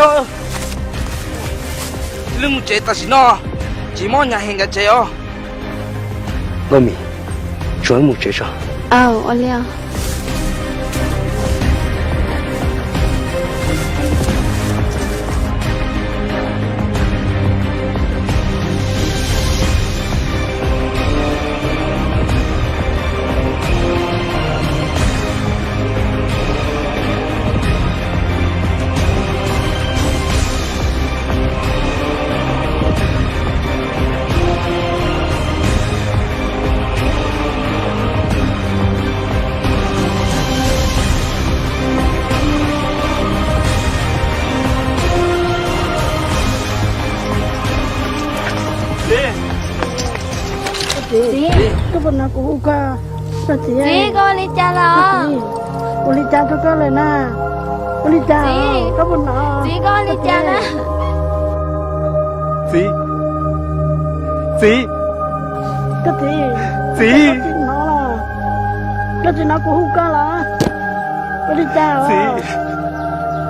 Wb mus tsev tam sim no, tsis mob nyab he nkawd tsev os. Nkauj Mim, tsuav wb mus tsev tso. Aw, ua li os. Txiv, koj puas hnov kuv hu koj? Txiv, koj ua li cas lawm? Ua li cas rau koj lawm na? Ua li cas? Koj puas hnov? Txiv, koj ua li cas na? Txiv, txiv, koj txiv, txiv, koj tsis hnov los? Koj tsis hnov kuv hu koj los? Ua li cas?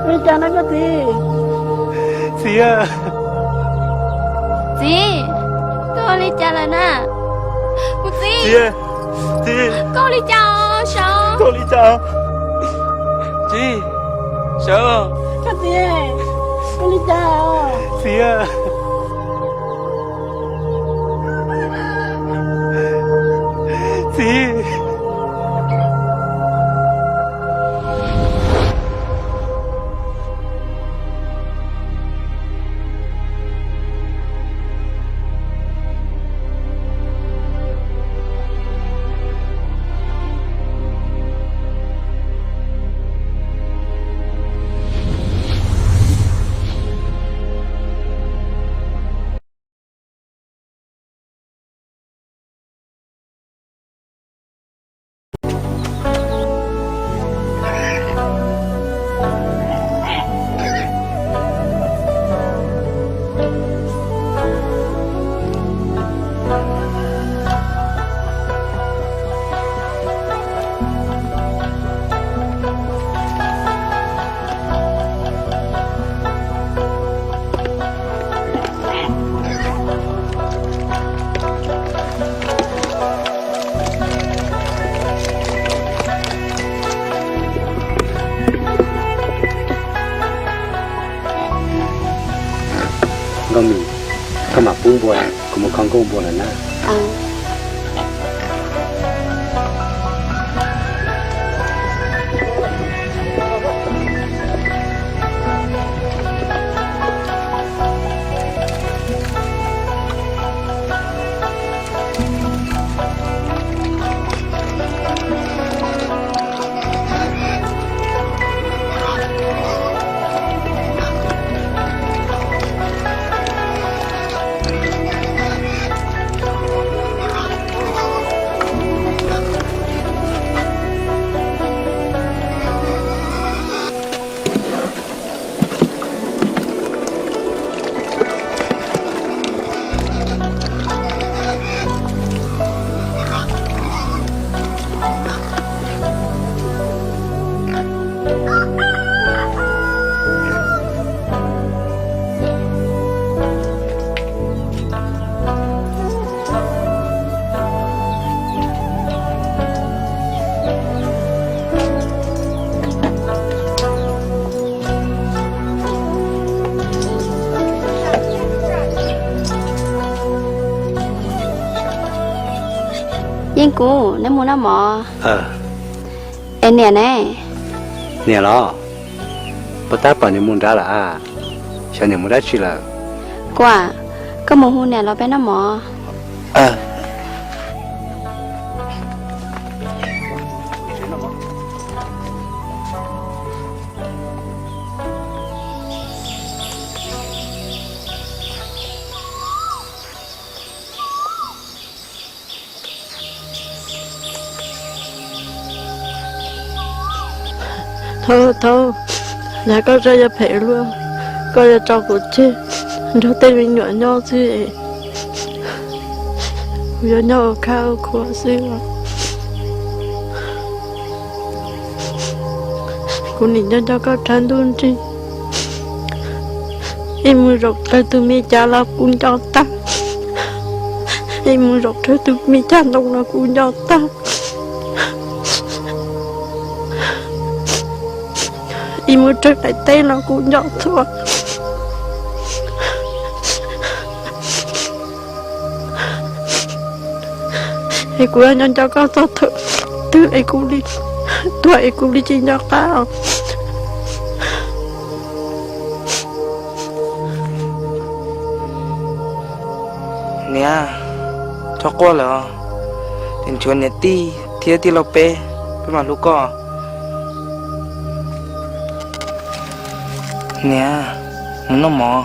Ua li cas na koj txiv? Txiv, txiv, koj ua li cas lawm na? Kuv txiv, txiv, koj ua li cas os? Sawv, koj ua li cas? Txiv, sawv. Koj txiv, ua li cas? Txiv, txiv. Nkauj Mim, koj mam pub npua, kuv mus kho nkauj npua lawm na. Yeej Kuv, neb mus noj mov. Es niam ne? Niam los? Puas tab pom niam mus nrad lawm a? Xyov niam mus dab tsi lawm. Kuam, koj mus hu niam los peb noj mov. Thaub, Thaub, yog koj tseem yuav phem luaj, koj yuav tso kuv tseg nrog tej me nyuam nyob xwb. Kuv yuav nyob ua khab ua khuav xwb os. Kuv nim nco nco koj rhawv ntuj nrig, Ib mus zaum raws tus me cav los kuv nco tag, ib mus zaum raws tus me cav ntoo los kuv nco tag, ib mus raws daim teb los kuv nco tag. Es kuv yuav nco nco koj txog thaum twg es kuv li tuag es kuv li tsis nco qab. Niam, txhob quaj lawm, ces nrhiav niam tij thiab tij laug peb, peb mam hlub koj. Niam, mus noj mov.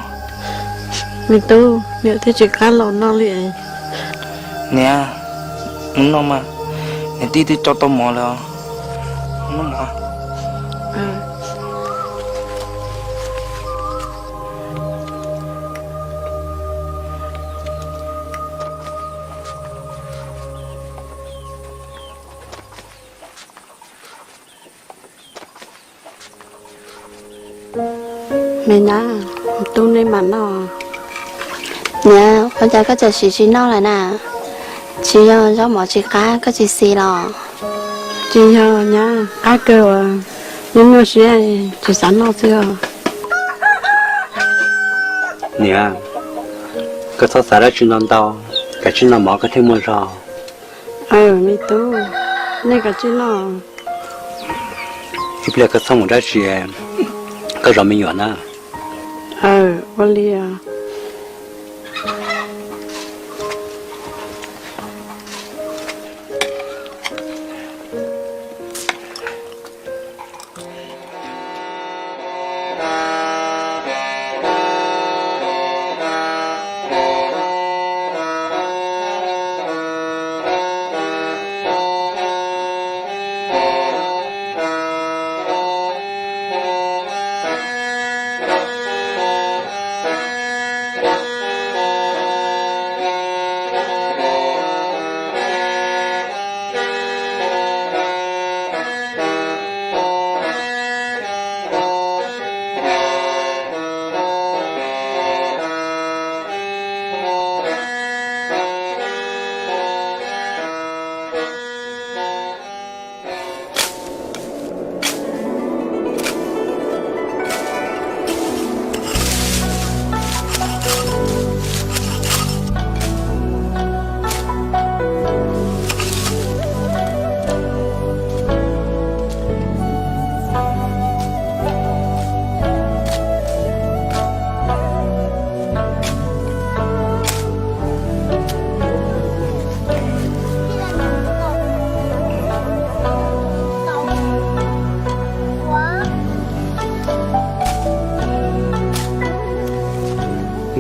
Me tub, niam twb tsis qab los noj li. Niam, mus noj mas, niam tij twb tso tau mov lawm, mus noj mov. Me nyab, tub nej mam noj. Niam, ua cas koj txawm siv tsis noj lawm na? Tsis yog zaub mov tsis qab koj tsis xis los? Tsis yog nyab, qab kawg uas nyuaj nyuaj siab tsis xav noj xwb os. Niam, koj txhob xav dab tsi ntau ntau, kav tsij noj mov koj thiaj muaj zog. Aws me tub, nej kav tsij noj. Ib pliag koj txhob mus dab tsi, koj zov me nyuam na. Aws, ua li os.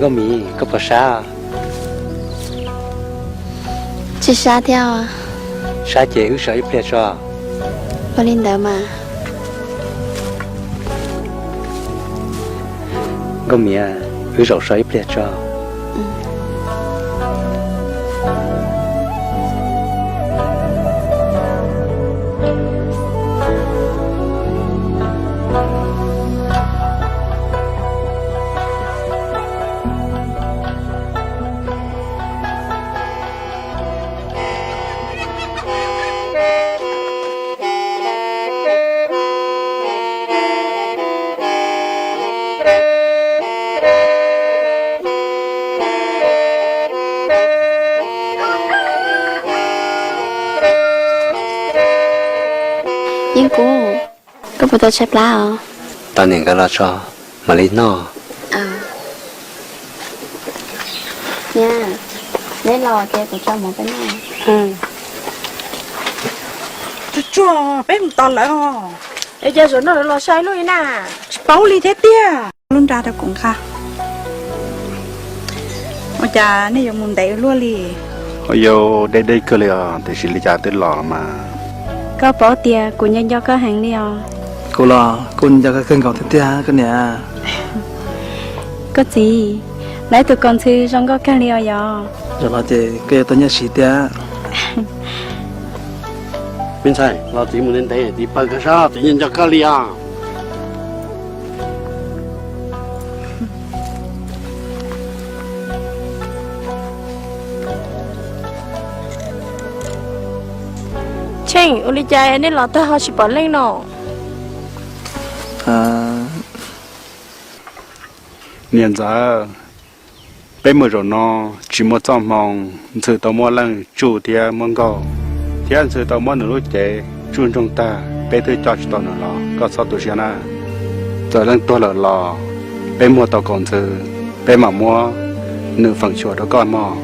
Nkauj Mim, koj puas sab? Tsis sab thiab. Sab ces wb so ib pliag tso. Ua li ntawd mas. Nkauj Mim, wb zaum so ib pliag tso. Yeej Kub, koj puas tau tshaib plab os? Tos niam nkawd los tso, mam li noj. Niam, neb los ces kuv tso mov peb noj. Tsuag tsuag, peb mus tos lawv os. Es ces zaum no lawv los sai luaj li na. Tsis paub li thiab tiag. Lub nra rau kuv nqa. Ua cas nej yuav mus ntev luaj li? Yau, deb deb kawg li os, tiam sis li cas twb los mas. Koj paub tias kuv nco nco koj heev li os. Kuv los kuj nco koj kawg nkaus thiab tiag koj niam. Koj txiv, lawv tus kaus ntxhw zoo nkauj kawg li os yog. Zaum no ces koj yuav tau nyiaj siv tiag. Me ntxhais, los txiv mus ntev ntev, txiv pawg koj sab, txiv nco nco koj li os. Leej, ua li cas nej los tag ho tsis pom Leej no? Niam ntxawm, peb mus zaum no tsis muaj txoj hmoo, Ntxhw tau muab Leej tsuj thiab muab nkaug, thiab Ntxhw tau muab nws lub cev tsuj ntsoog tag, peb twb coj tsis tau nws los, koj txhob tu siab na. Txawm Leej tuag lawm los peb muag tau kaus Ntxhw, peb mam muab nws feem xyuam rau koj mog.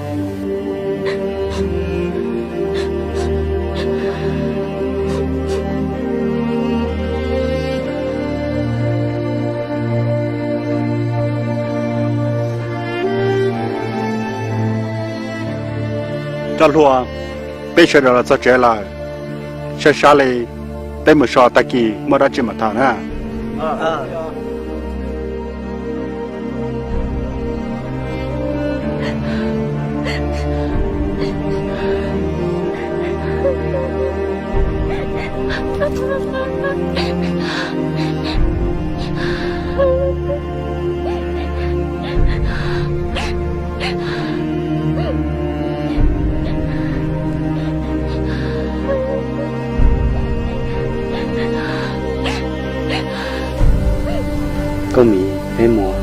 Cov hluas, peb sawv daws los txog tsev lawm, sab sab li, peb mus so tag kis muaj dab tsi mam tham na. Koj miv, peb mus.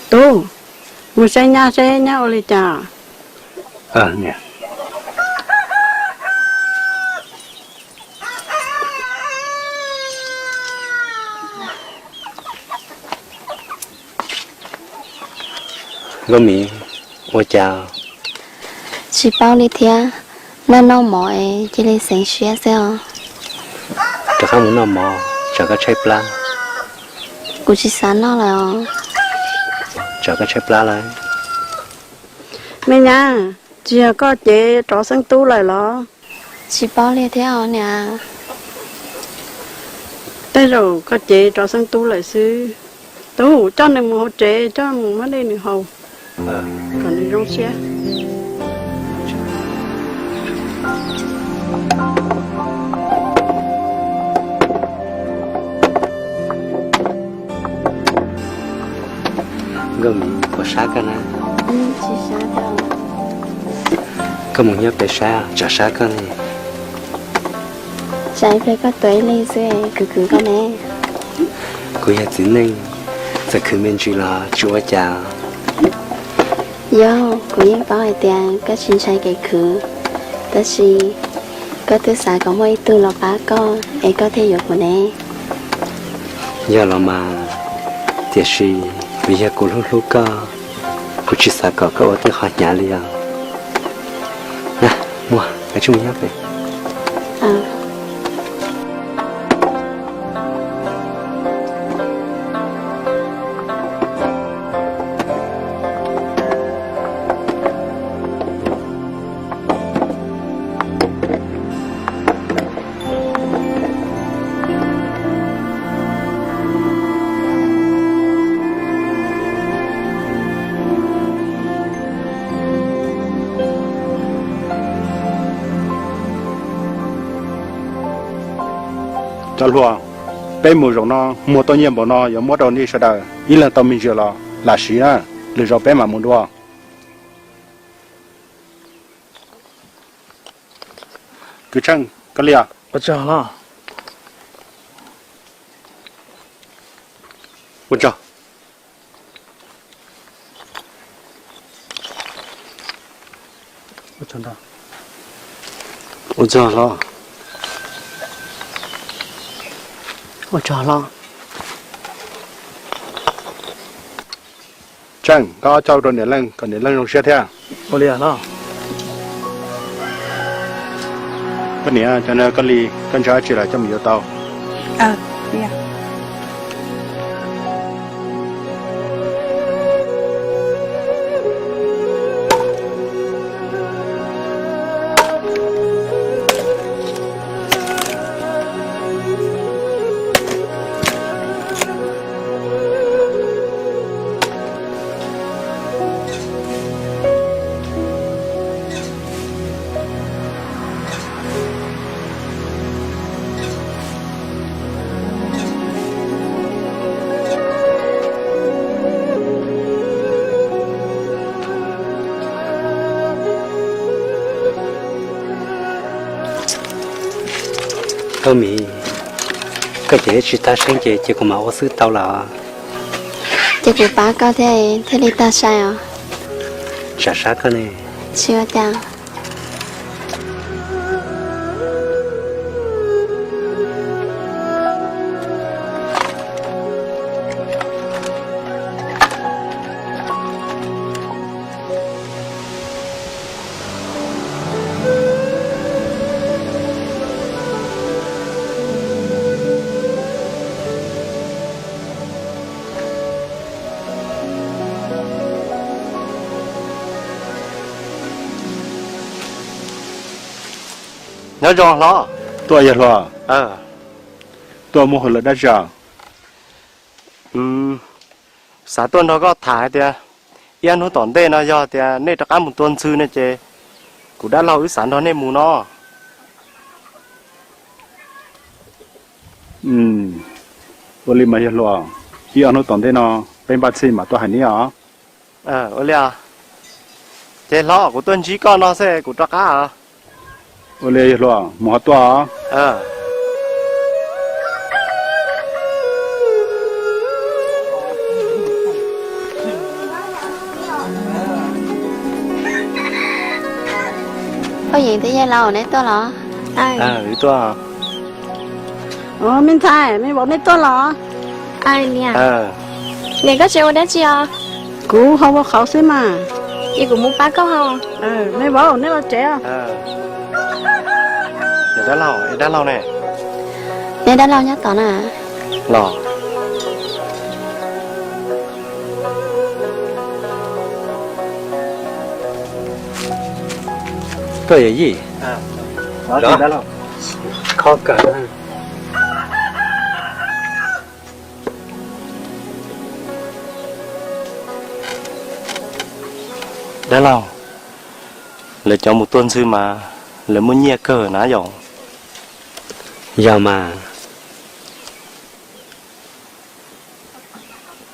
Tub, mus saib nyab seb nyab ua li cas. Nkauj Mim, ua cas? Tsis paub li thiab, noj noj mov es cia li xeev siab xwb os. Rov qab mus noj mov, tsam koj tshaib plab. Kuv tsis xav noj lawm os. Tsam koj tshaib plab lawm. Me nyab, tsis yog koj cev rov xeeb tub lawm los? Tsis paub li thiab os niam. Tej zaum koj cev rov xeeb tub lawm xwb. Tub, coj nws mus hauv tsev, coj mus muab dej nws haus, kom nws zoo siab. Nkauj Mim, puas sab koj na? Koj mus nyob pem saib, tsam sab koj ne. Tsam ib pliag koj tuav ib leeg xwb, khwv khwv koj ne. Kuv yog txiv neej, txawm khwv me ntsis los tsis ua cas. Yog, kuv yeej paub hais tias koj tsis ntshai kev khwv, tab sis koj twb xav kom muaj ib tug los pab koj es koj thiaj yuav kuv ne. Yog los mas, tiam sis vim yog kuv hlub hlub koj, kuv tsis xav kom koj ua tej qhov hnyav li os. Na, muaj, koj tsij mus nyob pem. Cov hluas, peb mus zaum no muag tau nyiaj npaum no yuav muab rau nej sawv daws ib leeg tau me ntsis los lam siv na, lwm zaus peb mam mus dua. Kwv Tsheej, koj li os? Ua tsaug. Ua tsaug hlob. Ua tsaug hlob. Tsheej, koj ob coj rau niam leej kom niam leej zoo siab thiab. Ua li hlob. Koj niam, cov no koj li, koj ntshaw dab tsi los coj mus yuav tau. Nkauj Mim, koj ces tsis tag seeb ces cia kuv mam ua xwb tau los? Ces kuv pab koj thiab thiaj li tag sai os. Tsam sab koj ne. Tsis ua cas. Nyob zoo hlob. Tuaj yawg hluas. Tuaj muaj hauj lwm dab tsi? Xav tuaj nrog koj tham hais tias ib ob hnub tom ntej no yog tias nej rov qab mus tua ntxhw no ces kuv dab laug wb xav nrog nej mus no. Ua li mas yawg hluas, ib ob hnub tom ntej no peb npaj txhij mam tuaj hais nej os. Ua li, ces hlob kuv tuaj ntsib koj no xwb kuv rov qab os. Ua li yawg hluas, mus ho tuaj os. Phooj ywg thiab yawg laus, neb tuaj los? Wb tuaj. Me ntxhais me vauv, nej tuaj los? Niam, koj tseem ua dab tsi os? Kuv ho ua qhauv xwb mas. Ces kuv mus pab koj hos. Me vauv, neb los tsev. Dab laug, dab laug ne? Neb dab laug nyob tod na. Los. Koj yawm yij, kho kawg. Dab laug, lawv cov mus tua ntxhw mas lawv muaj nyiaj kawg na yom? Yog mas.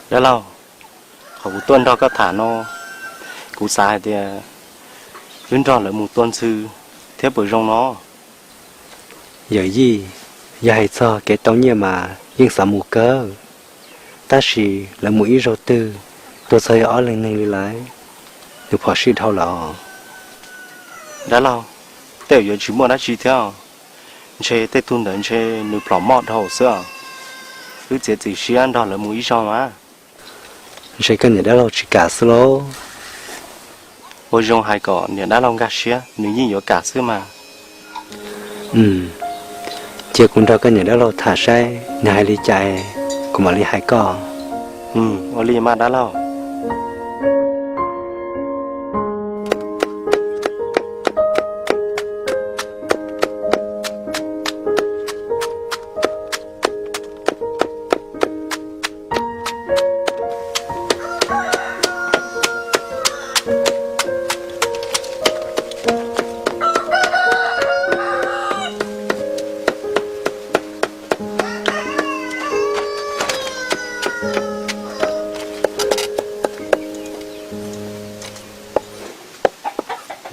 Dab laug, qhov kuv tuaj nrog koj tham no, kuv xav hais tias wb nrog lawv mus tua ntxhw thiab puas zoo no? Yawm yij, yog hais txog kev tau nyiaj mas yeej xav mus kawg, tab sis lawv mus ib zaug twg tua txog yog ob leeg neeg li lawm, nws phom sij dhau lawm. Dab laug, tej zaum yuav tsis muaj dab tsi thiab, ntshe tej tug ntawd ntshe nws plhom moj dhau xwb. Wb txiav txim siab nrog lawv mus ib zaug mas. Ntshe koj niam dab laug tsis kam xwb lauj. Ua zoo hais kom niam dab laug nkag siab, nws yeej yuav kam xwb mas. Cia kuv nrog koj niam dab laug tham saib nws hais li cas, kuv mam li hais koj. Ua li mas dab laug.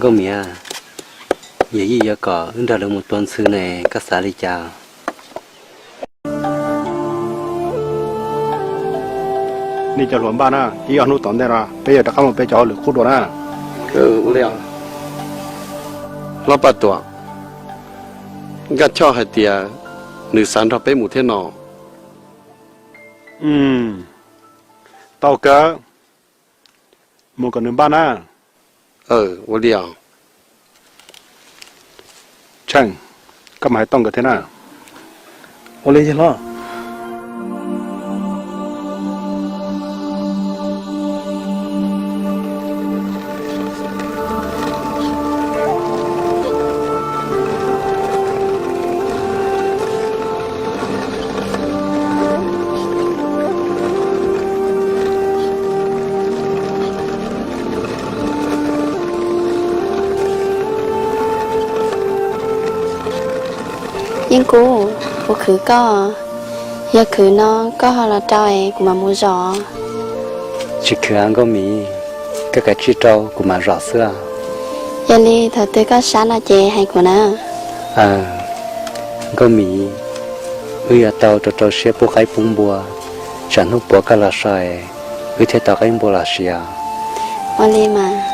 Nkauj Mim, yawm yij yuav kom wb nrog lawv mus tua ntxhw ne, koj xav li cas? Nej cov hluas npaj na, ib ob hnub tom ntej no peb yuav rov qab mus peb cov hauj lwm qub dua na. Hlob Paj Tuam, Nkaj Choj hais tias nws xav nrog peb mus thiab no. Tau kawg, mus kom nws npaj na. Ua li os. Tsheej, koj mam hais tooj nkawd thiab na. Ua li yawg hlob. Yeej Kub, kuv khwv koj, yog khwv no koj ho los rau es kuv mam mus zov. Tsis khwv Nkauj Mim, koj kav tsij rau kuv mam zov xwb. Yog li thaum twg koj sab no ces hais kuv na. Nkauj Mim, wb yuav tau rau rau siab pub qaib pub npua, tsam hnub puav koj los so, wb thiaj tau qaib npua los siav. Ua li mas.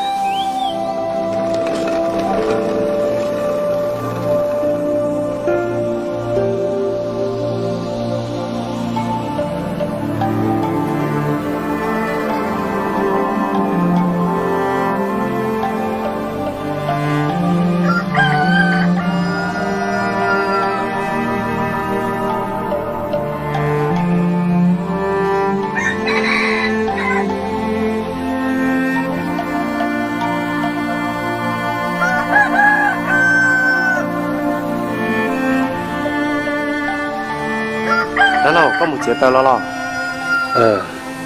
Dab laug, koj mus txiav taws los los?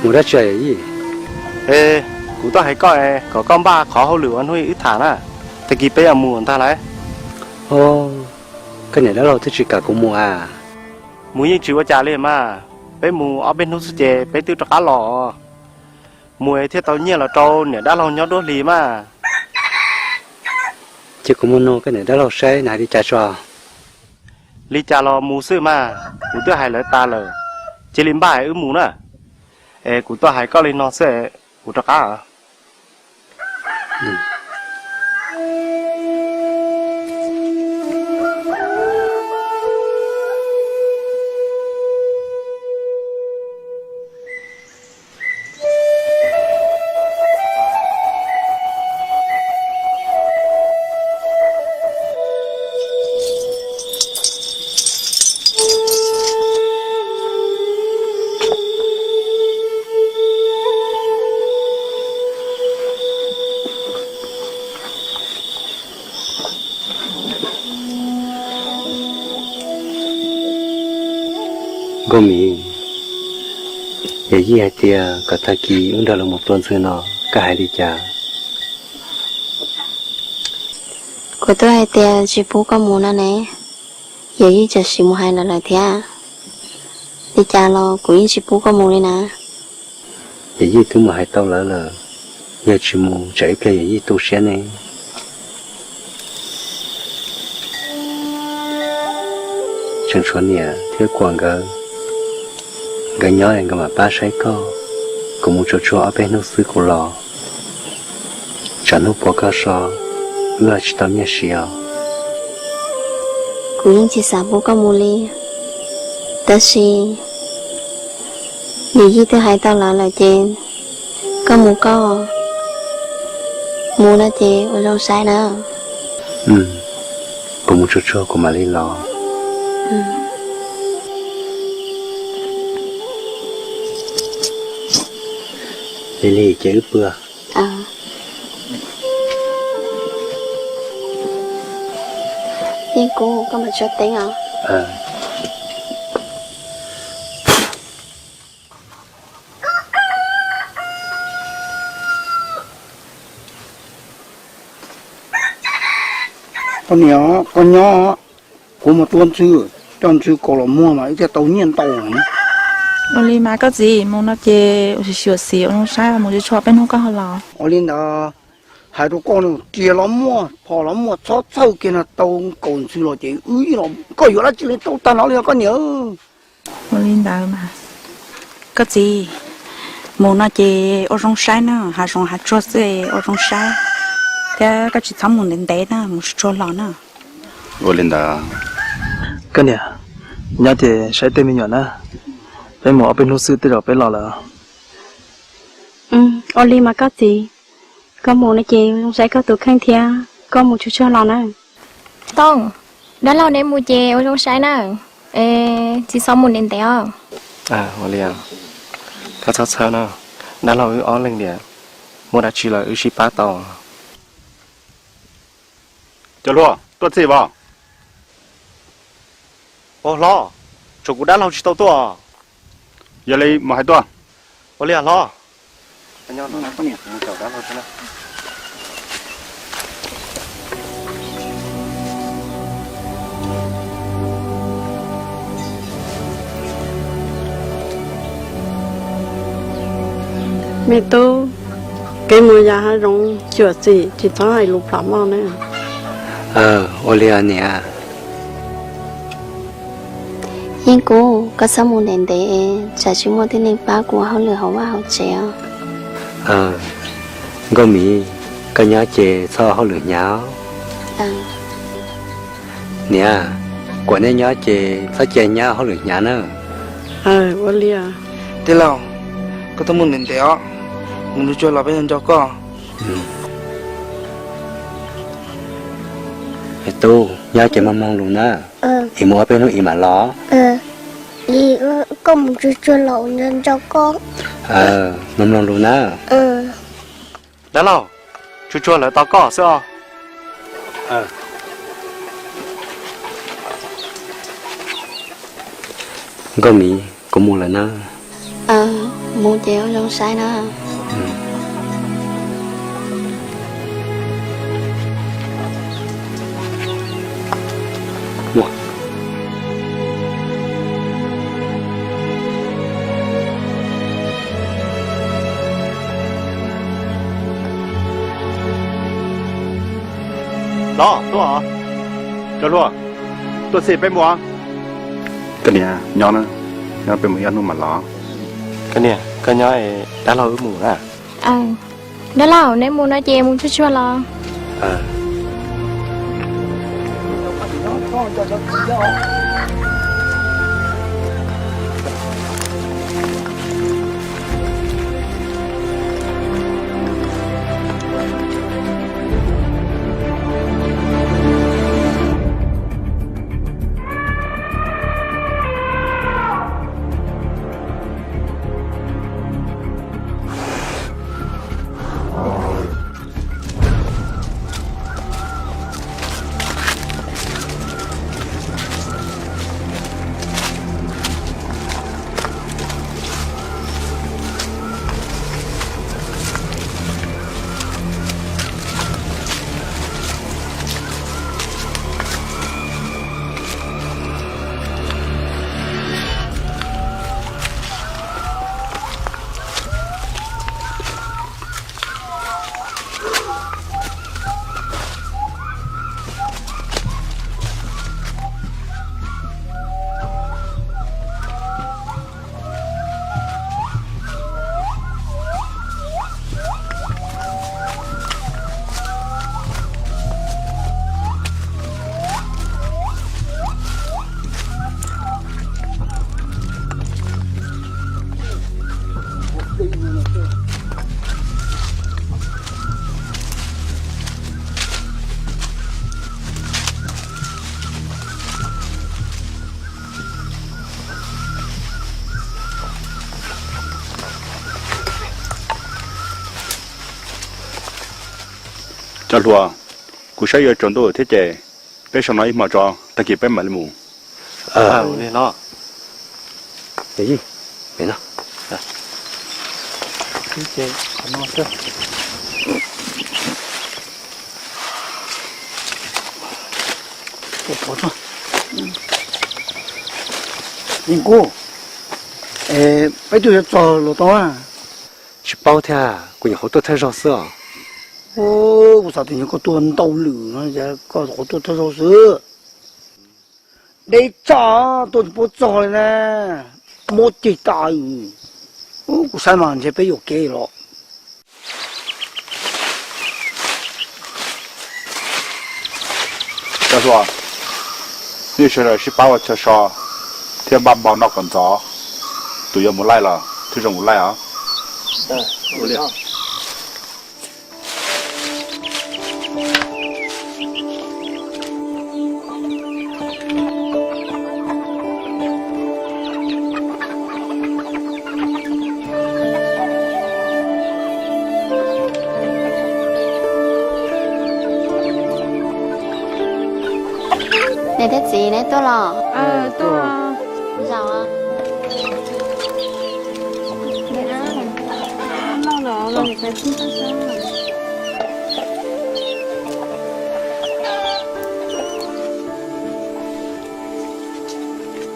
Mus dab tsi yawm yij? E, kuv tuaj hais koj kom koj npaj qhov hauj lwm ua hnub wb tham na. Tag kis peb yuav mus ntag lauj. Koj niam dab laug twb tsis kam kuv mus a. Mus yeej tsis ua cas li mas, peb mus ob peb hnub xwb ces peb twb rov qab los. Mus thiaj tau nyiaj los rau niam dab laug nyob duab hli mas. Ces kuv mus nug koj niam dab laug saib nws hais li cas tso. Li cas los mus xwb mas, kuv twb hais lawv tas lawm. Cia li npaj wb mus na. Es kuv tuaj hais koj li no xwb, kuv rov qab. Nkauj Mim, yawm yij hais tias kom tag kis wb nrog lawv mus tua ntxhw no, koj hais li cas? Kuv twb hais tias tsis pub koj mus no ne, yawm yij tseem sim mus hais lawv lawm thiab. Li cas los kuv yeej tsis pub koj mus li na. Yawm yij twb mus hais tau lawv lawm, yog tsis mus tsam ib pliag yawm yij tu siab ne. Tseem tshuav niam thiab kuam nkawd, nkawd nyob nkawd mam pab saib koj. Kuv mus tsuag tsuag ob peb hnub xwb kuv los, tsam hnub puav koj so, wb tsis tau nyiaj siv os. Kuv yeej tsis xav pub koj mus li, tab sis yawm yij twb hais tau lawv lawm ces koj mus koj, mus no ces ua zoo saib na. Kuv mus tsuag tsuag kuv mam li los. Lig lig ces wb pw. Yeej kub, koj mam tsuag teeb os. Koj niam, koj nyob, kuv mus tua ntxhw, coj ntxhw kaus los muag mas wb thiaj tau nyiaj ntau. Ua li mas koj txiv, mus no ces ua si xyuam xim ua zoo saib, mus tsis tshua peb hnub koj ho los. Ua li ntawd, hais rau koj, riam los muaj, phom los muaj, txhob txhawj kiag no, tau kaus ntxhw los ces wb los koj yuav dab tsi li tau tag no li koj niam. Ua li ntawd mas koj txiv, mus no ces ua zoo saib na, hav zoov hav tsuag xwb ua zoo saib, thiab koj tsis txhob mus ntev ntev na, mus tsuag tsuag los na. Ua li ntawd. Koj niam, nyob ces saib tej me nyuam na, peb mus ob peb hnub xwb tej zaum peb los lawm. Ua li mas koj txiv, koj mus no ces ua zoo saib koj tus kheej thiab koj mus tsuag tsuag los na. Tooj, dab laug neb mus ces ua zoo saib na, es tsis txhob mus ntev ntev os. Ua li, koj txhob txhawj na, dab laug wb ob leeg tias muaj dab tsi los wb sib pab tau. Cov hluas, tuaj txim os. Ua hlob, tsam kuv dab laug tsis tau tuaj. Yog li mus hais tuaj. Ua li hlob. Me tub, kev mus yos hav zoov xyuam xim tsis txhob hais lus plhom moj na. Ua li niam. Yeej Kub, koj txhob mus ntev ntev, tsam tsis muaj tib neeg pab kuv ua hauj lwm hauv vaj hauv tsev os. Nkauj Mim, koj nyob ces txhob ua hauj lwm hnyav. Niam, kuv neb nyob ces txhob cia nyab hauj lwm hnyav na. Ua li. Tij laug, koj txhob mus ntev ntev os, mus tsuag tsuag los peb nco koj. Tub, nyob ces mloog mloog lus na, es mus ob peb hnub es mam los. Koj mus tsuag tsuag los nco nco koj. Mloog mloog lus na. Dab laug, tsuag tsuag lawv tos koj xwb os. Nkauj Mim, kuv mus lawm na. Mus ces ua zoo saib na. Los tuaj, cov hluas, tuaj txij peb mus. Koj niam, nyob na, nyob peb mus ib ob hnub mam los. Koj niam, koj nyob, dab laug wb mus na. Dab laug, neb mus no ces mus tsuag tsuag los. Cov hluas, kuv saib yuav tsaus ntuj thiab ces peb so no ib hmo tso, tag kis peb mam li mus. Yeej Kub, peb twb yuav txog los tau a? Tsis paub thiab, kuv nyuam qhuav tuaj thawj zaug xwb os. Kuv xav tias nyuam qhuav tuaj ntau lwm no, koj qhuav tuaj thawj zaug xwb. Deb tshaj, tuaj tsis paub txog li na. Muab ceg tas. Kuv saib mas ntshe peb yuam kev los. Cov hluas, nej sawv daws sib pab ua chaw so thiab npaj npau noj kom ntxov. Tus yuav mus laij los thiaj zoo mus laij os. Niam thiab txiv, neb tuaj los? Zaum.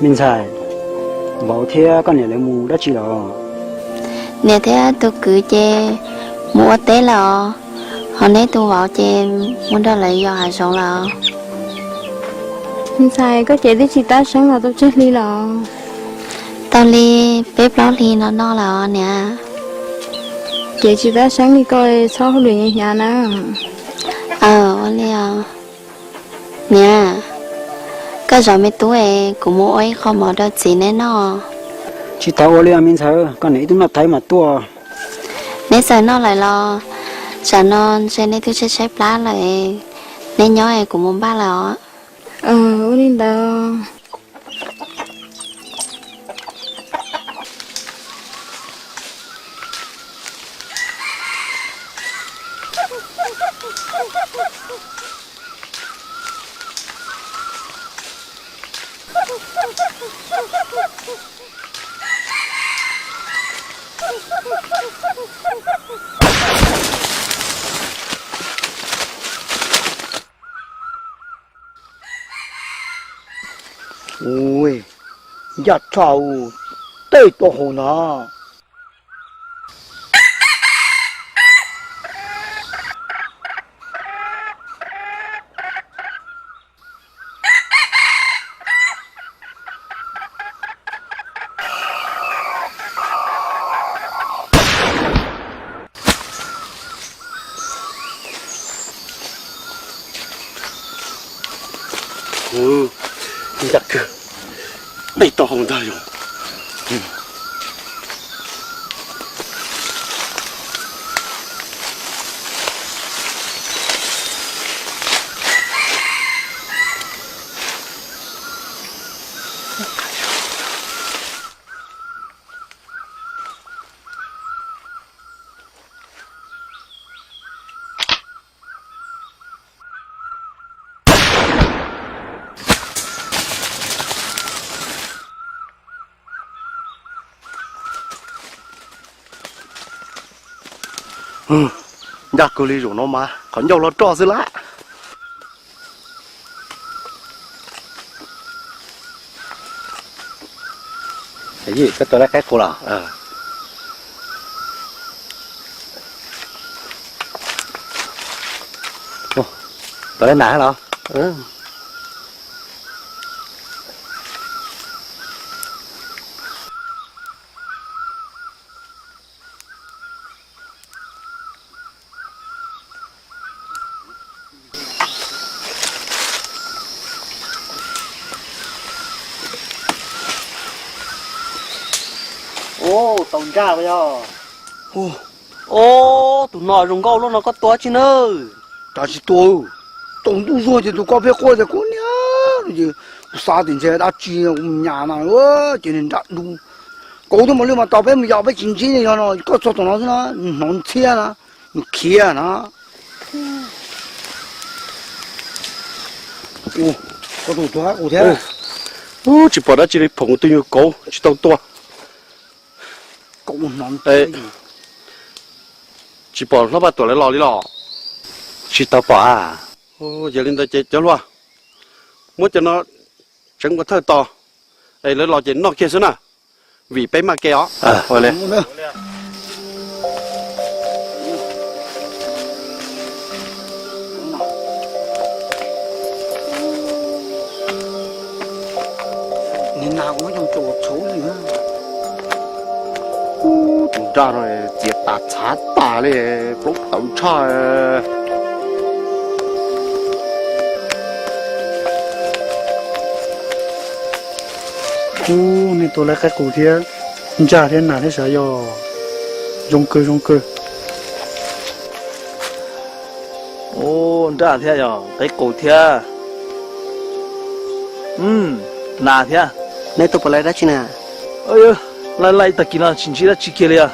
Me ntxhais, vauv thiab koj niam lawv mus dab tsi los? Niam thiab tus kwv ces mus ua teb lawm os, ho neb tus vauv ces mus nrog lawv yos hav zoov lawm os. Ntxhais, koj cev twb tsis tab seeb los tau tsawg hli los? Tau li peb plaub hli no no lawm os niam. Cev tsis tab seeb li koj txhob hauj lwm hnyav hnyav na. Aw, ua li os. Niam, koj zov me tub es kuv mus ua ib qho mov rau txiv neb noj. Tsis tau ua li os me ntxhais, koj niam ib tug noj tau mas tuaj. Neb txawm noj lawm los, tsam no ntshe neb twb tshaib tshaib plab lawm, neb nyob es kuv mus npaj lawm os. Ua li ntawd. Ua, ncaj tshaj, tej tau hau na. Ncaj kawg, tej tau hau ntag yog. Ncaj kawg li, zaum no mas qhov ncauj los roj xwb lawm. Koj tua lawv qaib qus los? Tua lawv nas los? Ua, tau nraj yog. Ua, tus no zoo nkauj luaj no koj tua tsi nawb? Cas tsis tua, tau ntuj zuag ces tus ko pheej quaj tias kub niag no ces kuv xav tias ntshe dab tsi kuv mus nyas na, ces nws nraj dub. Kauv tuaj mus lwj mas tos peb mus yos peb tsis ntsib li no, koj txog tom no xwb na, nws hnov ntxhiab na, nws khiav na. Ua, koj tus tuag qab qus thiab. Ub, tsis pom dab tsi li, phoom tus nyuag kauv tsis tau tua. Tsis pom Hlob Paj Tuam lawv los li los? Tsis tau pom a. Yog li ntawd ces cov hluas, muab cov no tseev ua thawj tos, es lawv los ces noj kiag xwb na, vim peb maj ke os. Tus nraj no txiav tas txhav tas li, plaub tawv tshaj. Ub, nej tua lawv qaib qus thiab, nraj thiab nas thiab sav yog zoo kawg zoo kawg. Ub, nraj thiab yog qaib qus thiab. Nas thiab. Neb tua puas lawv dab tsi na? Laij laij tag kis no tsis ntsib dab tsi kiag li os.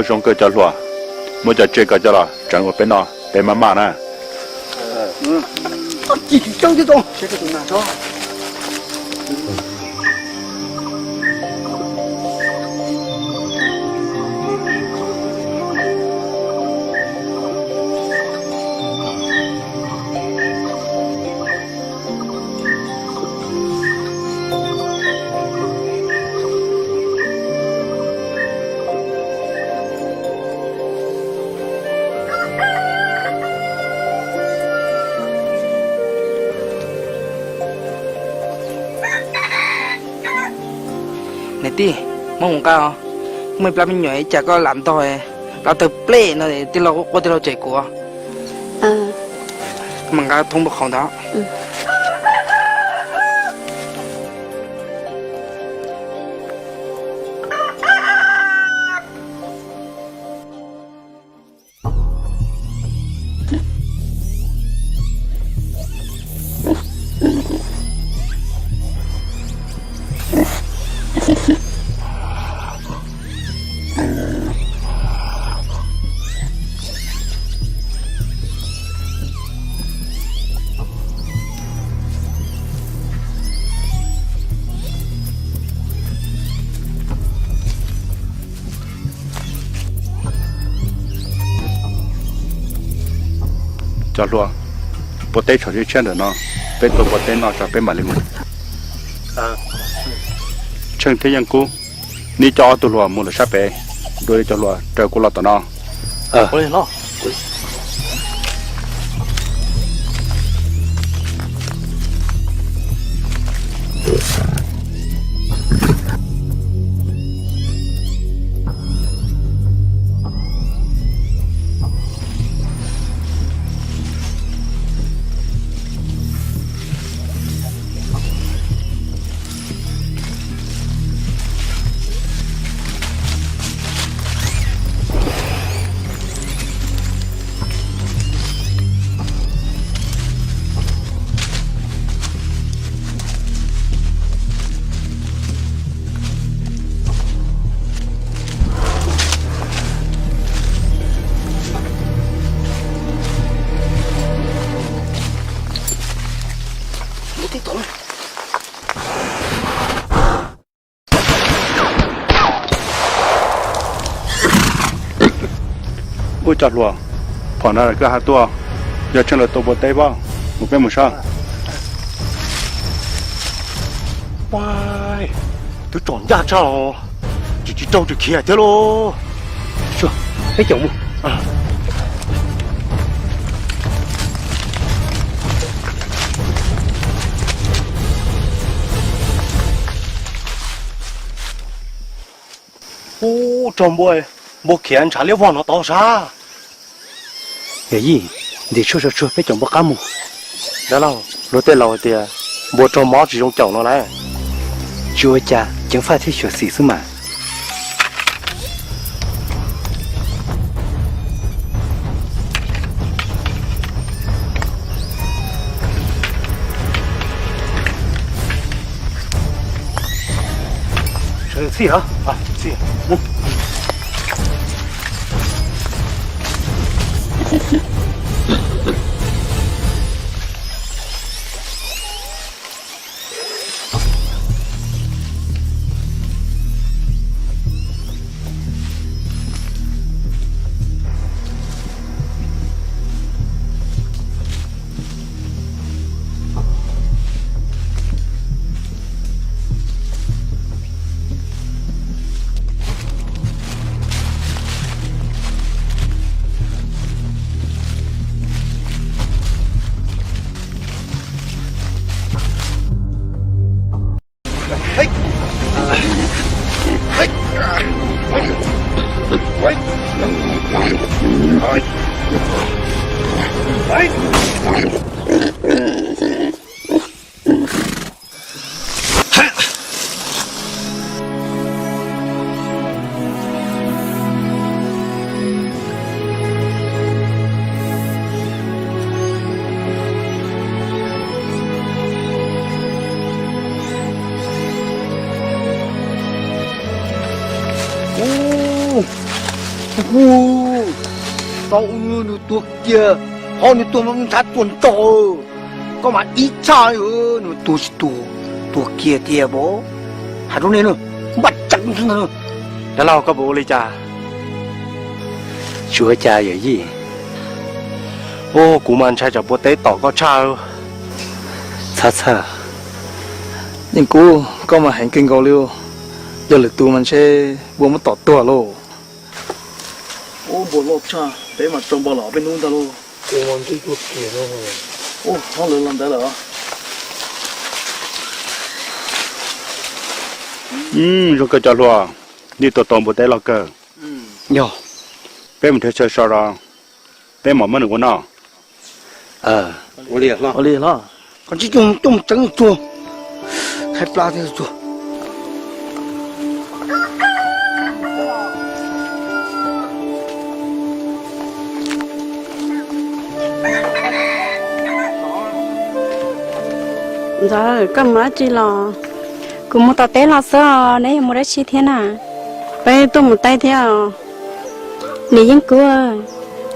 Zoo kawg cov hluas, muab cov tsiaj ko coj los tseev ua peb noj, peb maj maj na. Ib, muab mus nqa os. Muaj ib plab me nyuam ib cas koj lam ntog, plab tawg plej no, tij laug quaj tij laug tsem kuv. Mas nqa thoob npua qhauv ntawd. Cov hluas, npua teb tshav tshiab tshiab ntawm no, peb tua npua teb no tso peb mam li mus. Tsheej thiab Yeej Kub, neb coj ob tug hluas mus lawm sab pem, dua li cov hluas raws kuv los tom no. Ub, cov hluas, phom no koj hab tuaj, yog Tsheej lawv tua npua teb pob, mus peb mus saib. Twb tsom ncaj tshaj los tsis, tsis raug tsis khiav thiab lauj. Peb caum mus. Ub, raug npua, npua khiav ntshav liab vog no tod sab. Yawm yij, ntim tshuaj tso tsuag peb caum npua qab mus. Dab laug, luag tej laus hais tias npua raug mob tsis zoo caum no lauj. Tsis ua cas, ceev faj thiab xyuam xim xwb mas. Sawv txij os. Ub, ub, tau nws tuag kiag, ho nws tuag mas ntshav tuag nrog. Koj mas ib txhaj li, nws tuag tsis tuag, tuag kiag tiag pab. Has rau nej na, npaj tseeb xwb ntag. Dab laug, koj puas ua li cas? Tsis ua cas yawm yij. Ub, kuv mas ntshai tsam npua teb tom koj tshaj. Txhob txhawj, Yeej Kub, koj mas heev kawg nkaus li. Yog lwm tus mas ntshe npua muab tom tuag lauj. Ub, npua loj tshaj, peb mas raug npua los peb hnub ntag lauj. Ub, ho lawv los ntawd lawm. Zoo kawg cov hluas, nej tua tau npua teb loj kawg. Yog, peb mus nrhiav chaw so los, peb mam muab nws ua noj. Ua li hlob. Koj tsis coj mus tseev tsuag, thaij plab thiab tsuag. Ntxawm, koj mus dab tsi los? Kuv mus tom teb los xwb os, neb yuav mus dab tsi thiab na? Peb tuaj mus teb thiab os. Niam Yeej Kub,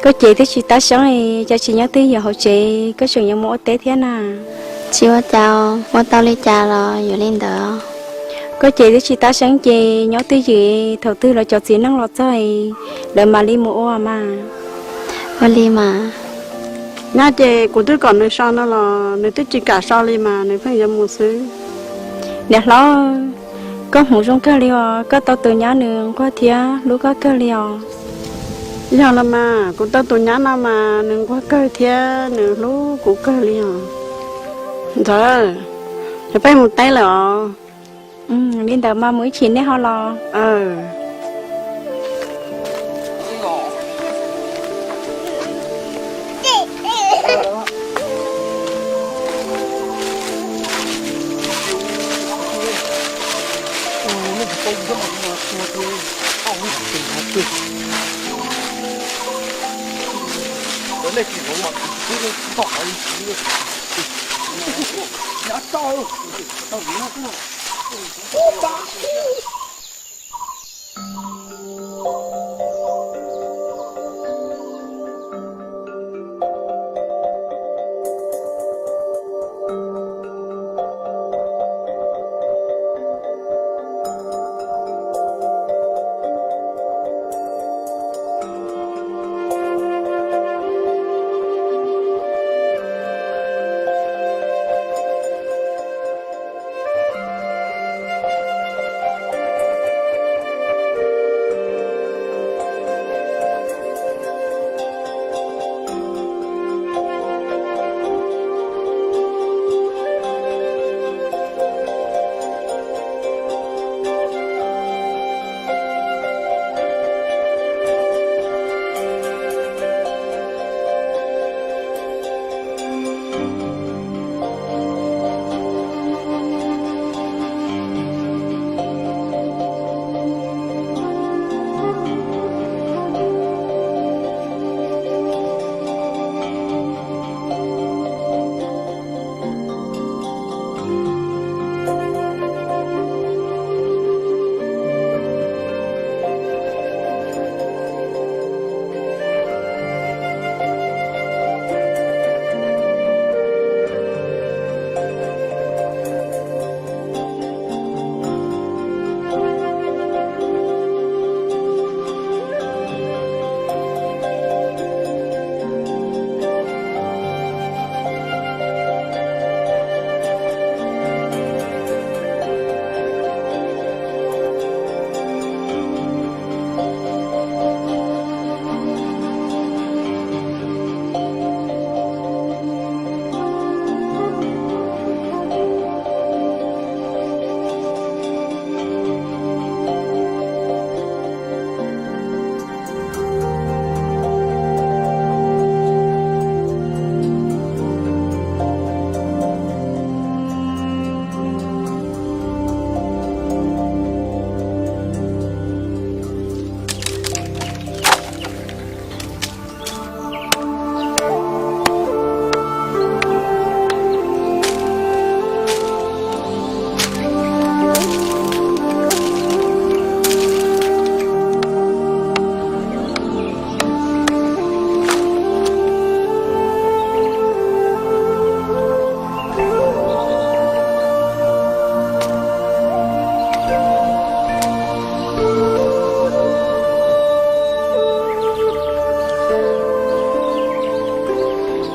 koj ces twb tsis tab seeb, cas tsis nyob twj ywm hauv tsev, koj tseem yuav mus ua teb thiab na? Tsis ua cas, ua tau li cas los yuav li ntawd. Koj ces twb tsis tab seeb ces nyob twj ywm, thaum twg lawv cov txiv neej los txog lawv mam li mus ua mas. Ua li mas. Nyab ces kuv twb kom nws so no los nws twb tsis kam so li mas nws pheej yuav mus xwb. Niam hlob, koj hmoov zoo kawg li os, koj tau tus nyab nws nquag thiab hlub koj kawg li os. Yog los mas, kuv tau tus nyab no mas nws nquag kawg thiab nws hlub kuv kawg li os. Ntxawm, peb mus teb lawm os. Li ntawd mas mus ib chim nej ho los.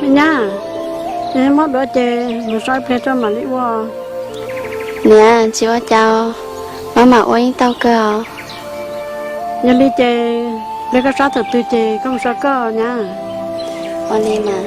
Me nyab, mob duav ces mus so ib pliag tso mam li ua. Niam, tsis ua cas, maj mam ua yeej tau kawg os. Yog li ces pliag koj sab thaum twg ces koj mus so koj nyab. Ua li mas.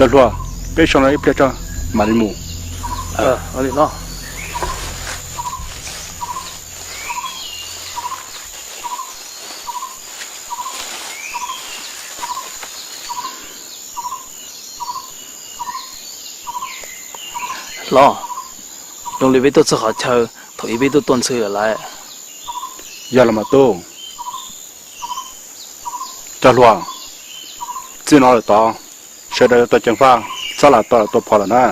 Cov hluas, peb so no ib pliag tso mam li mus. Hlob, zoo li peb tuaj txog qhov chaw thaum ub peb tuaj tua ntxhw lawm lauj. Yog los mas tub. Cov hluas, txij no lawm tod sawv daws tua ceev faj, txhob lam tua lam tua phom lawm na.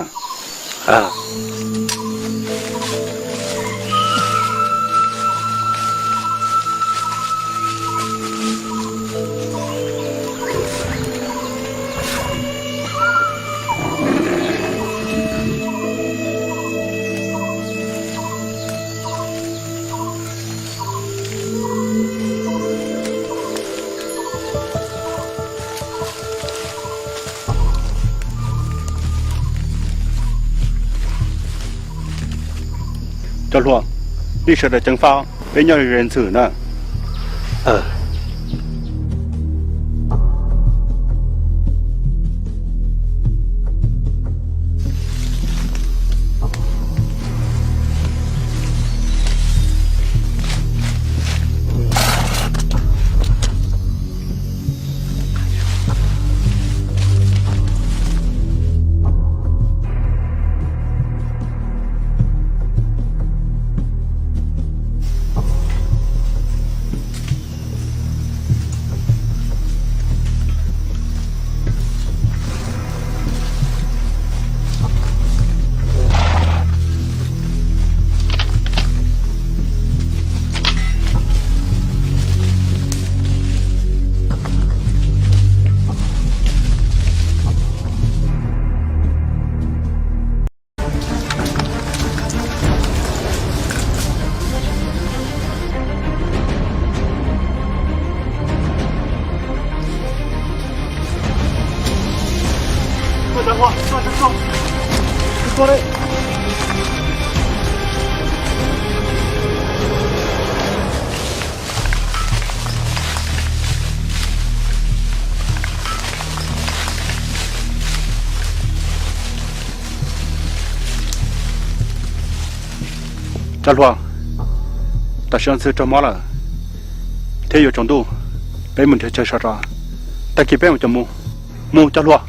Cov hluas, nej sawv daws ceev faj, peb nyob ze ntxhw na. Cov hluas, tam sim no ntxhw raug mob lawm thiab yuav tsaus ntuj, peb mus nrhiav chaw so tso, tag kis peb mam coj mus. Mus cov hluas.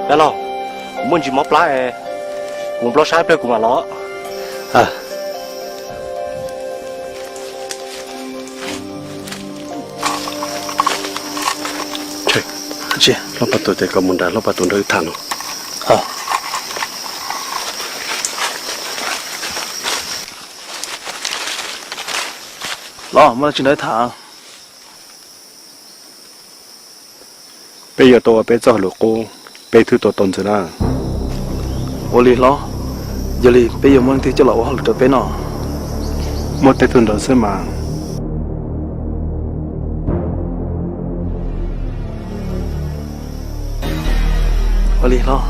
Dab laug, kuv muaj ntsis mob plab, kuv mus plob sab ib pliag kuv mam los. Hlob Paj Tus tias kom mus nrad, Hlob Paj Tus nrog wb tham no. Los, muaj dab tsi nrog wb tham? Peb yuav tau ua peb txoj hauj lwm qub, peb thiaj tau tau ntxhw na. Ua li hlob, yog li peb yuav muaj leej twg coj los ua hauj lwm rau peb no? Muaj tej tug ntawd xwb mas. Ua li hlob.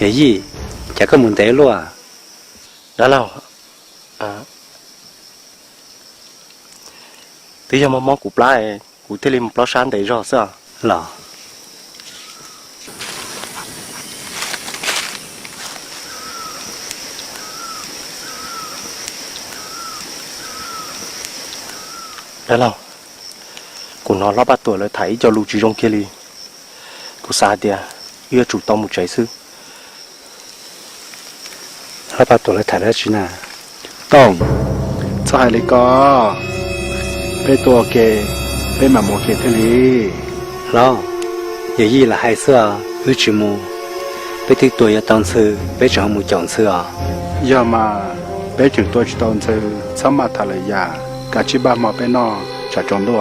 Yawm yij, cas koj mus ntev luaj? Dab laug, twb yog mob mob kuv plab, kuv thiaj li mus plob sab ntev zog xwb os. Los, Dab laug, kuv hnov Hlob Paj Tuam lawv tham ib co lus tsis zoo kiag li. Kuv xav hais tias wb yuav tsum tau mus tsev xwb. Hlob Paj Tuam lawv tham dab tsi na? Tooj, txhob hais li ko. Peb tua ua ke, peb mam mus ua ke thiaj li. Hlob, yawm yij lam hais xwb os, wb tsis mus. Peb twb tua yuav tau ntxhw, peb tseem ho mus caum ntxhw os. Yog mas, peb tseem tua tsis tau ntxhw, txhob maj tham lwm yam, kav tsij npaj hmo peb noj tsam tsaus ntuj.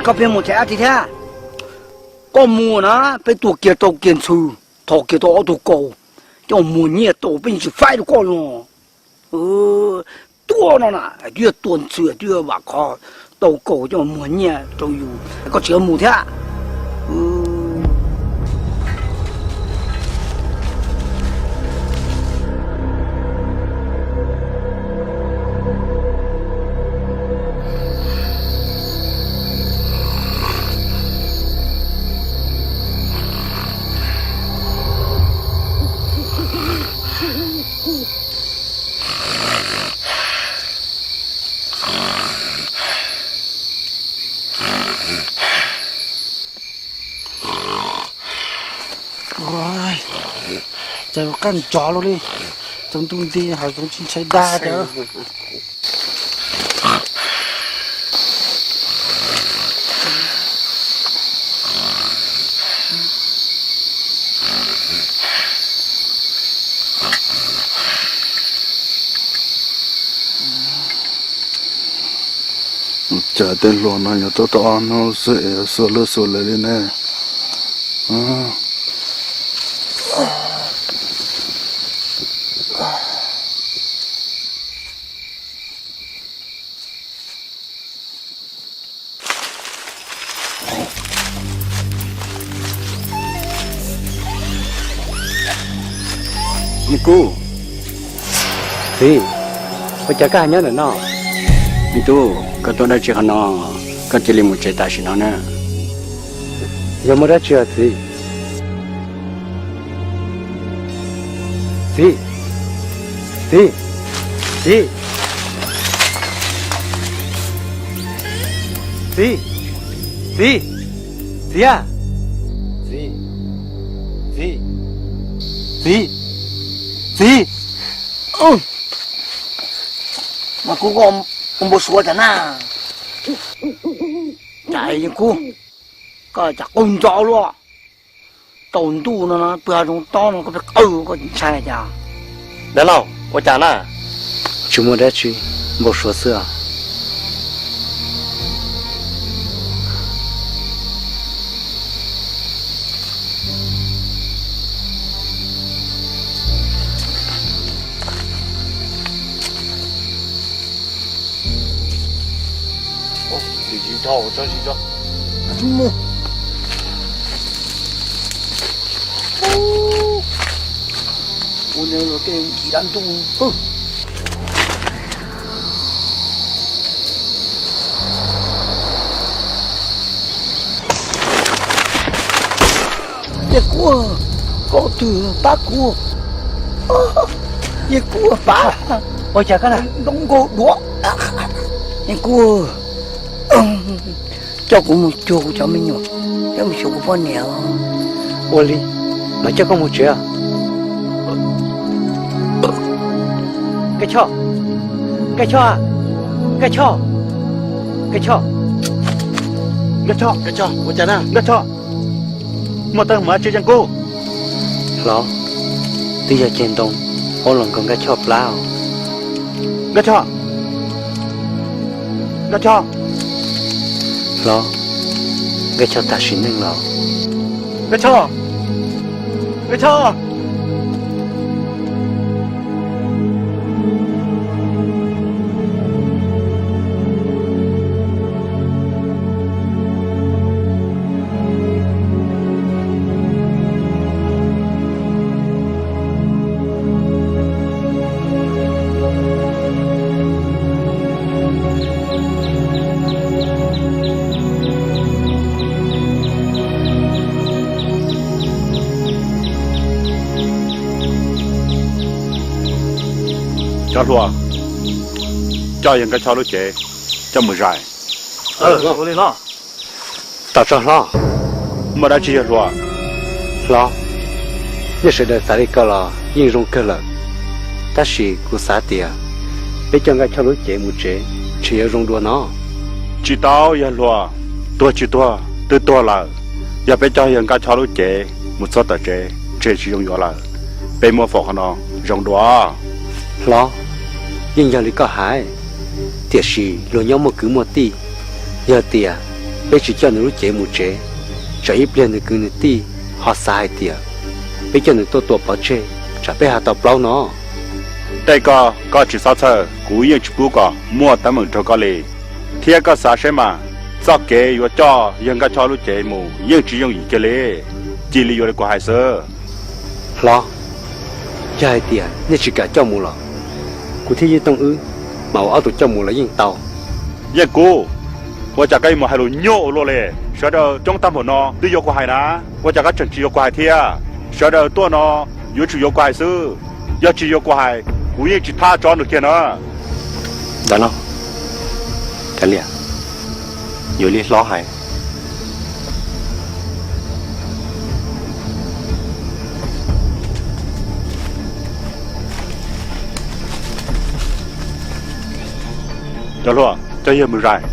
Koj pheej mus them dab tsi thiab? Koj mus na, peb tua kiag tau kiag ntxhw, thov kiag tau ob tug kaus, coj muag nyiaj tau peb yeej tsis faib rau koj no. Tua no na twb yog tua ntxhw twb yog vam khov tau kaus coj muag nyiaj rau yus, koj tseem mus thiab. Ces ua qaj nrov luaj li, tsaus ntuj nti hos tsis ntshai dag. Cas tej hluas no yuav tuaj tau ob hnub xwb es xuas lwj xuas liam li ne? Me kub. Txiv, ua cas koj ho nyob ntawm no? Me tub, koj tuaj dab tsi qhov no, koj cia li mus tsev tam sim no na. Yog muaj dab tsi os txiv? Txiv, txiv, txiv, txiv, txiv, txiv a, txiv, txiv, txiv, txiv. Mas kub, koj ua npau suav cas na? Cas Yeej Kub, koj cas qaug nco luaj? Tsaus ntuj no pw hav zoov tob no koj pheej qw koj ntshai cas? Dab laug, ua cas na? Tsis muaj dab tsi, npau suav xwb os. Yeej Kub, koj twg pab kuv? Yeej Kub pab, ua cas koj na? Nplooj nkaus duav. Yeej Kub, coj kuv mus cuag kuv cov me nyuam, coj mus xyuas kuv poj niam. Ua li, mam coj koj mus tsev. Nkaj Choj, Nkaj Choj, Nkaj Choj, Nkaj Choj, Nkaj Choj, ua cas na Nkaj Choj? Muaj teeb meem dab tsi Yeej Kub? Hlob, twb yog ceg ntoo ob los nkaug Nkaj Choj plab os. Nkaj Choj, Nkaj Choj. Hlob, Nkaj Choj tas sim neej los. Nkaj Choj, Nkaj Choj. Cov hluas, coj yawg Nkaj Choj lub cev. coj mus zais. Ua li hlob. Tau tso hlob. Muaj dab tsi yawg hluas? Hlob, nej sawv daws xav li ko los yeej zoo kawg lawm, tab sis kuv xav tias peb coj Nkaj Choj lub cev mus tsev ntshe yuav zoo dua no. Tsis tau yawg hluas, tuag tsis tuag twb tuag lawm. Yog peb coj yawg Nkaj Choj lub cev mus txog tom tsev ntshe tsis zoo yuav lawm. Peb muab faus qhov no zoo dua. Hlob, yeej yog li koj hais, tiam sis luag nyob muaj kwv muaj tij. Yog tias peb tsis coj nws lub cev mus tsev, tsam ib pliag nws kwv nws tij ho xav hais tias peb coj nws tuaj tua pov tseg, tsam peb ho tau plaub no. Tej ko koj tsis txhob txhawj, kuv yeej tsis pub kom muaj teeb meem raug koj li. Thiab koj xav saib mas, txoj kev yuav coj yawg Nkaj Choj lub cev mus yeej tsis yooj yim kiag li. Cia li yuav li kuv hais xwb. Hlob, yog hais tias nej tsis kam coj mus los kuv thiab Yeej Tooj wb mas ua ob tug coj mus los yeej tau. Yeej Kub, ua cas koj yuav mus hais lus nyuaj ua luaj li? Sawv daws coob tag npaum no twb yuav kuv hais na, ua cas koj tseem tsis yuav kuv hais thiab? Sawv daws tuaj no yuav tsum yuav kuv hais xwb, yog tsis yuav kuv hais kuv yeej tsis thab tso nws kiag na. Ntawd no, kav liam, yuav li hlob hais. Cov hluas, coj yawg mus zais.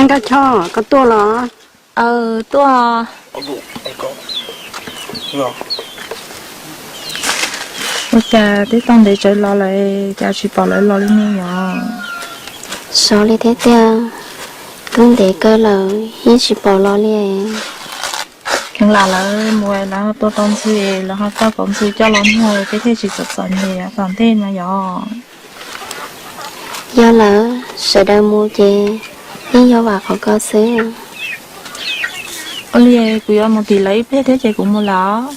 Nkaj Choj, koj tuaj los? Aw, tuaj. Ua cas twb tau ntev tsawv los lawm cas tsis pom lawv los li ne yom? Xyov li thiab tiag, twb ntev kawg lawm yeej tsis pom los li. Kheev lam lawv mus lawv ho tua tau ntxhw, lawv ho coj kauv ntxhw coj los noj peb thiaj tsis txom txom nyem tom ntej no yom. Yog lawm, sawv daws mus ces yeej yog vam qhov ko xwb. Ua li kuv yuav mus tim lawv ib pliag thiab ces kuv mus lawm.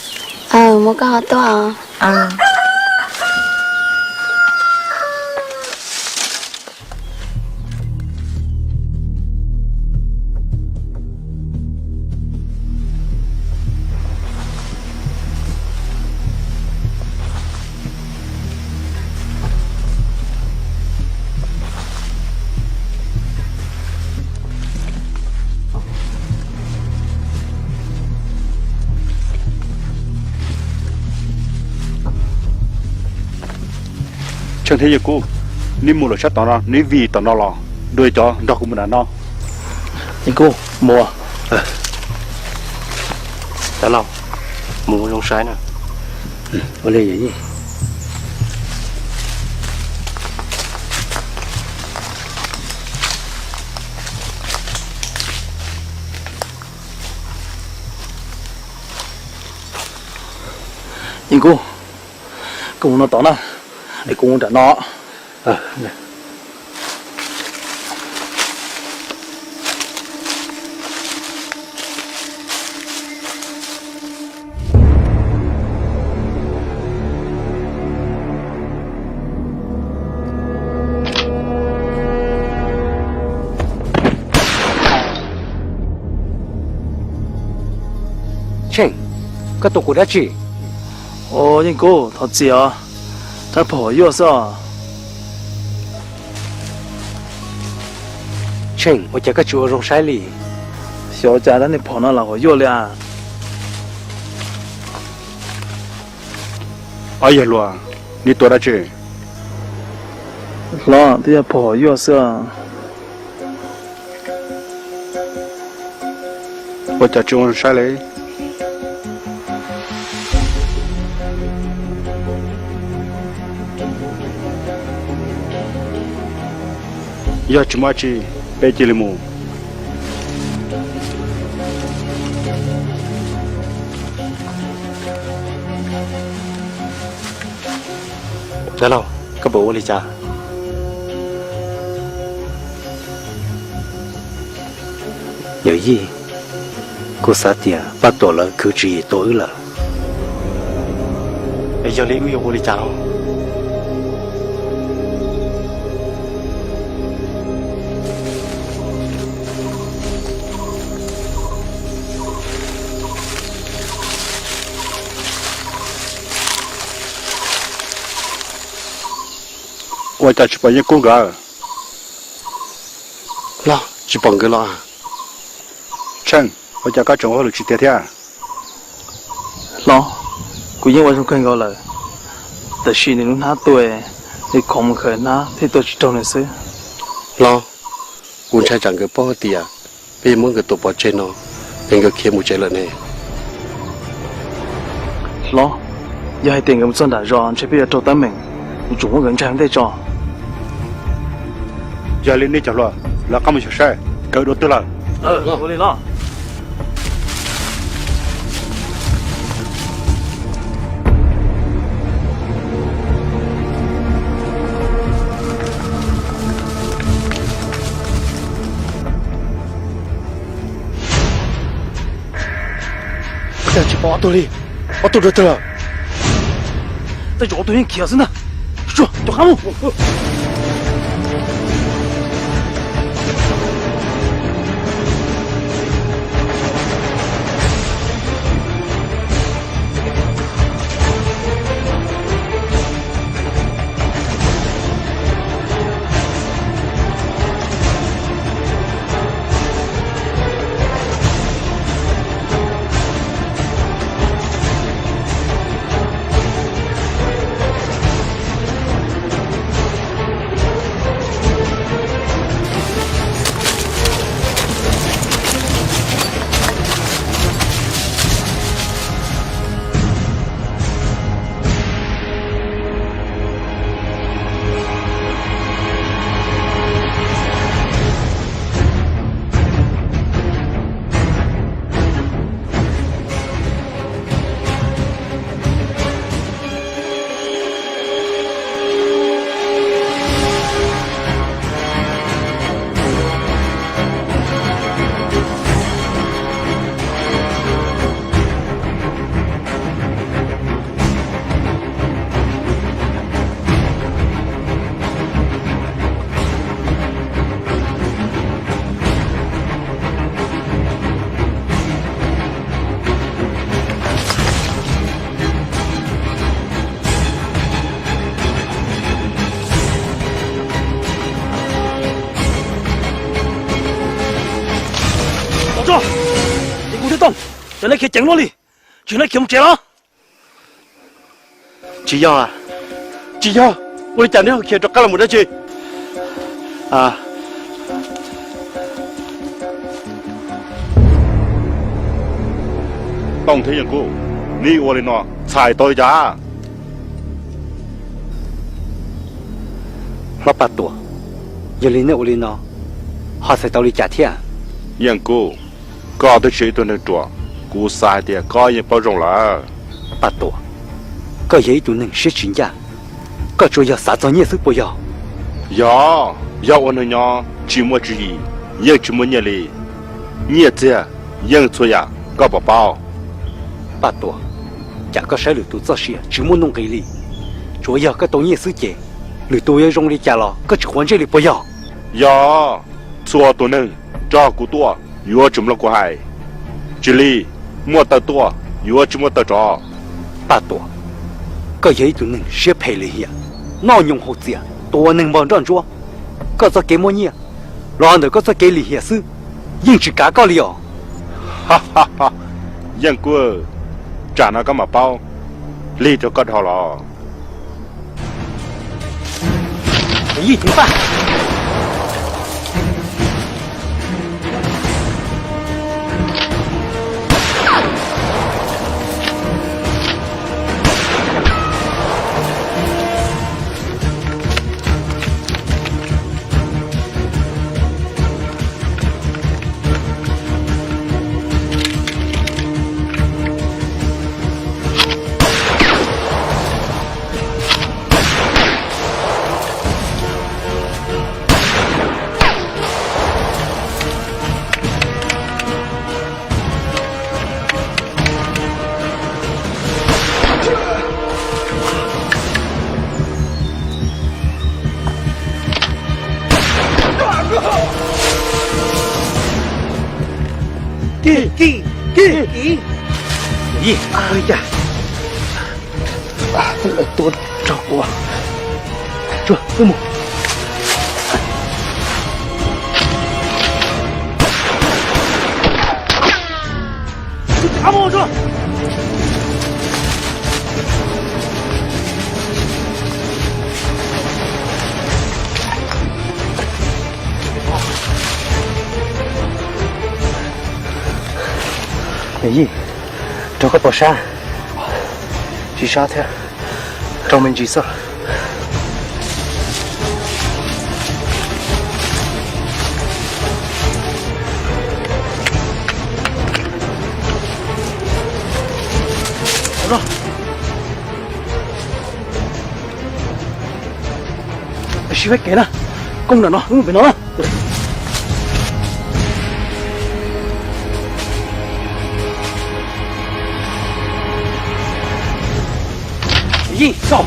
Aw, mus koj ho tuaj os. Tsheej thiab Yeej Kub, neb mus lawm sab tom no, neb vij tom no los, dua cov nrog kuv mus nram no. Yeej Kub, mus. Cov laus, mus zoo saib na. Ua li. Yeej Kub, koj mus no tod na, es kuv mus nram no. Tsheej, koj tua kuv dab tsi? Os, Yeej Kub, thov txim os, rab phom yuaj xwb os. Tsheej, ua cas koj tsis ua zoo saib li? Xyov ua cas rab niag phom no lam huam yuaj li as. Ob yawg hluas, neb tua dab tsi? Hlob, twb yog phom huam yuaj xwb os. Ua cas tsis ua zoo saib li? Yog tsis muaj dab tsi, peb cia li mus. Dab laug, koj puas ua li cas? Yawm yij, kuv xav tias Paj Tuam lawv khwv tswv yim tua wb lawm. Yog li wb yuav ua li cas no? Ua cas tsis pom Yeej Kub nkawd? Los tsis pom nkawd los? Tsheej, ua cas koj tseem ua hauj lwm tsis tiav thiab? Hlob, kuv yeej ua zoo kawg nkaus lawm, tab sis nws lub hnab tuag, nws khoov mus khawm hnab thiaj tua tsis raug nws xwb. Hlob, kuv ntshai tsam nkawd paub hais tias peb muab nkawd tua pov tseg no, es nkawd khiav mus tsev lawm ne. Hlob, yog hais tias nkawd mus txog nram zos ntshe peb yuav raug teeb meem, kuv tsum muab nkawd ntsaig ua ntej tso. Yog li nej cov hluas, lawv qab mus xyuas saib nkawd dua twg lawm. Ua li los. Ua cas tsis pom ob tug li? Ob tug dua twg lawm? Tej zaum ob tug yeej khiav xwb ntag. Tsuag, rov qab mus. Tso, ces kuv thiaj tau, cov nej khiav ceev luaj li, tsis nej khiav mus tsev los? Tsis yog, tsis yog, ua li cas neb ho khiav rov qab los mus dab tsi? Tooj thiab Yeej Kub, neb ua li no txhais tau li cas? Hlob Paj Tuam, yog li nej ua li no, ho txhais tau li cas thiab? Yeej Kub, koj twb tsis yog ib tug neeg ruam, kuv xav hais tias koj yeej paub zoo lawm. Paj Tuam, koj yog ib tug neeg siab tsis ncaj, koj tsuas yog xav txog nyiaj xwb puas yog? Yog, yog ua neeg nyob tsis muaj tswv yim, yeej tsis muaj nyiaj li. Nyiaj txiag yeej txhua yam, koj puas paub? Paj Tuam, cas koj saib lwm tus txoj sia tsis muaj nuj nqis li, tsuav yog koj tau nyiaj xwb ces lwm tus yuav zoo li cas los koj tsis quav ntsej li puas yog? Yog, txhua tus neeg nrog kuv tuaj yuav tsum mloog kuv hais, tsis li muaj taw tuaj yuav tsis muaj taw rov. Paj Tuam, koj yog ib tug neeg siab phem lim hiam, noj nyoos haus txias, tua neeg npog nroj ntsuab. Koj txoj kev muaj nyiaj los ntawm koj txoj kev lim hiam xwb, yeej tsis kav koj li os. Yeej Kub, tsam no koj mam paub lig rau koj dhau los. Kis, kis, kis, kis. Yawm yij, ua li cas lawv tuaj raug ua? Tsuag, peb mus. Rov qab mus, Tsuag. Yawm yij, rau koj pom sab, tsis sab thiab, rau me ntsis xwb. Sib faib kev na, koj mus nram no, wb mus pem no na. Yij, xauj.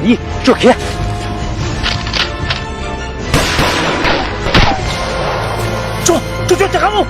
Yij, Tsuag khiav. Tsuag, Tsuag, Tsuag, rov qab mus.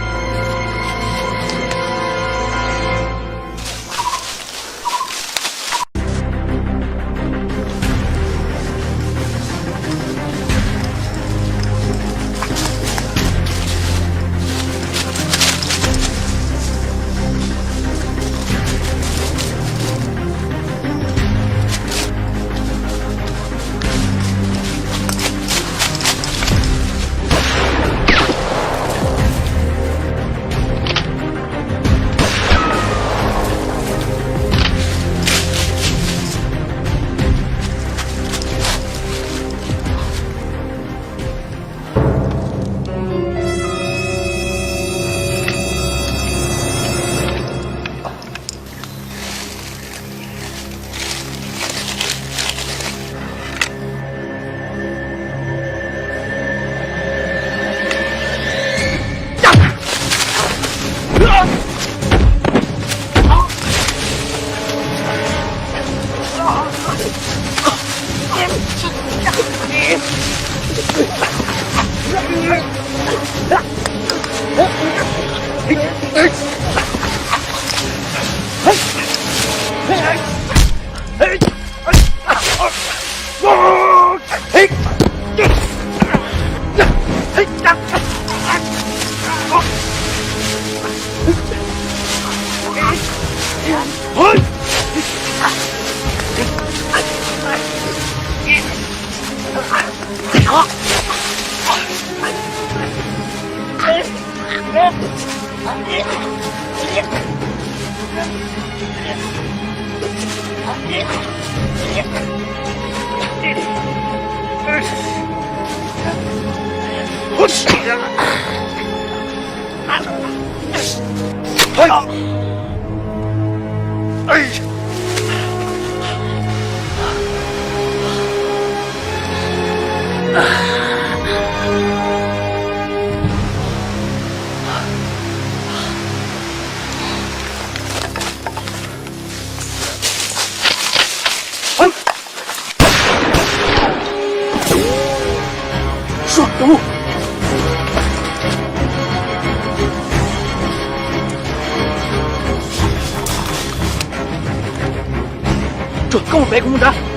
Tsuag, koj mus pem, kuv mus nrad.